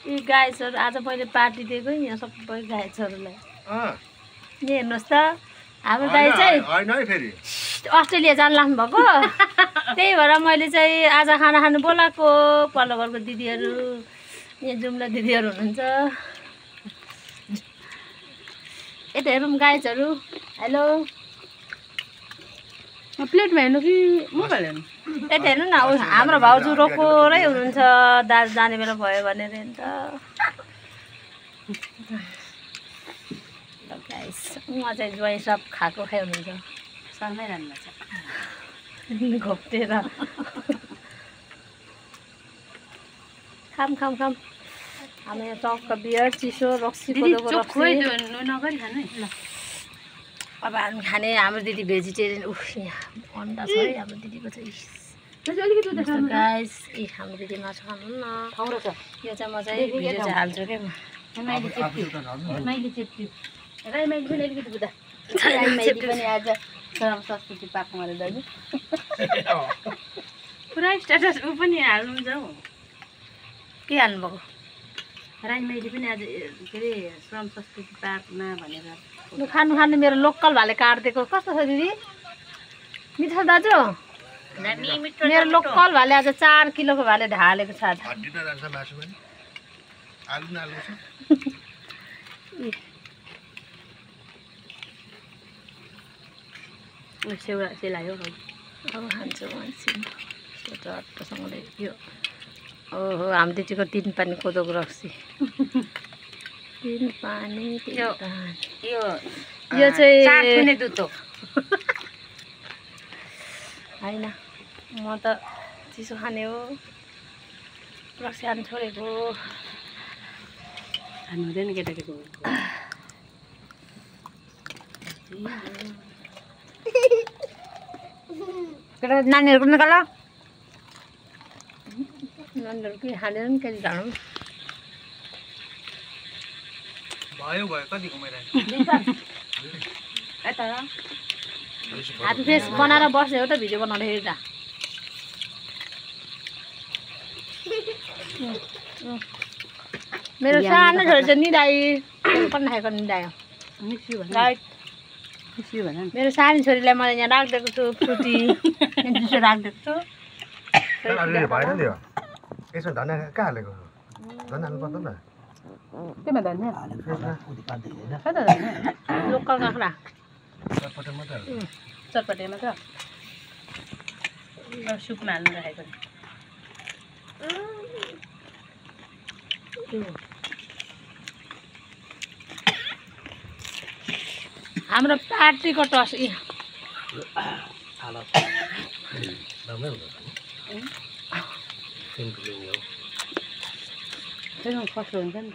यी गाईहरू आज मैले पार्टी दिएको यहाँ सबै गाईहरूलाई हेर्नुहोस् त हाम्रो दाइ चाहिँ अस्ट्रेलिया जान लाग्नु भएको त्यही भएर मैले चाहिँ आज खाना खानु बोलाएको पल्लो घरको दिदीहरू यहाँ जुम्ला दिदीहरू हुनुहुन्छ यता हेरौँ गाईहरू हेलो प्लेटमा हेर्नु कि मोबाइल हेर्नु यता हेर्नु न हाम्रो भाउजू रोकोरै हुनुहुन्छ दाजु जाने बेला भयो भनेर नि त गाइस उहाँ चाहिँ ज्वाइँ सब खाएको खाइ हुनुहुन्छ सँगै रान्नु छ घोप्टेर खाम खाम खाम हामी यहाँ टक्क बियर चिसो रक्सी कोदोको रक्सी नगरी खानु है ल अब हामी खाने हाम्रो दिदी भेजिटेरियन उफ यहाँ अन्डा छ है हाम्रो दिदीको चाहिँ गाइस ए हाम्रो दिदी माछा खानु न ठाउँ छ यो चाहिँ म चाहिँ भिडियो चाहिँ हाल्छु क्या मैले चेप्टी राईमाइली पनि अलिकति बुझ्दा राईमाइली पनि आज श्रम संस्कृति पाएको मैले दाजु पुरा स्ट्याटस ऊ पनि हाल्नुहुन्छ हौ के हाल्नुभएको राईमाइली पनि आज के अरे श्रम संस्कृति पार्कमा भनेर खानु खानु मेरो लोकल भाले काटिदिएको कस्तो छ दिदी मिठो दाजु मेरो लोकल भाले आज 4 किलोको भाले ढालेको छ आज सेलायो अब खान्छु मान्छेसँगले यो ओहो हाम्रो दिदीको 3 पानी कोदोको रक्सी 3 पानी यो चाहिँ 4 थुने दुध हो हैन म त चिसो खाने हो रक्सी खानु छोडेको खानु हुँदैन केटाकेटी केटा नानीहरूको निकाल नानीहरू के खाँदैन नि केही खानु भयो कति घुमाइरहेको यता हापी फेस बनाएर बस्यो हो त भिडियो बनाउँदाखेरि त मेरो सानो छोरी चाहिँ निदाई पनि खाएको निदायो मेरो सानो छोरीलाई मैले यहाँ राखिदिएको छु फ्रुटी जुसो राखिदिएको छु यसो धनियाँ कहाँ हालेको धनियाँ हाल्नु पर्दैन केमा धनियाँ लोकल काँक्रा चटपटेमा त सुपमा हाल्नु राखेको हाम्रो पार्टीको टस खस्रो हुन्छ नि त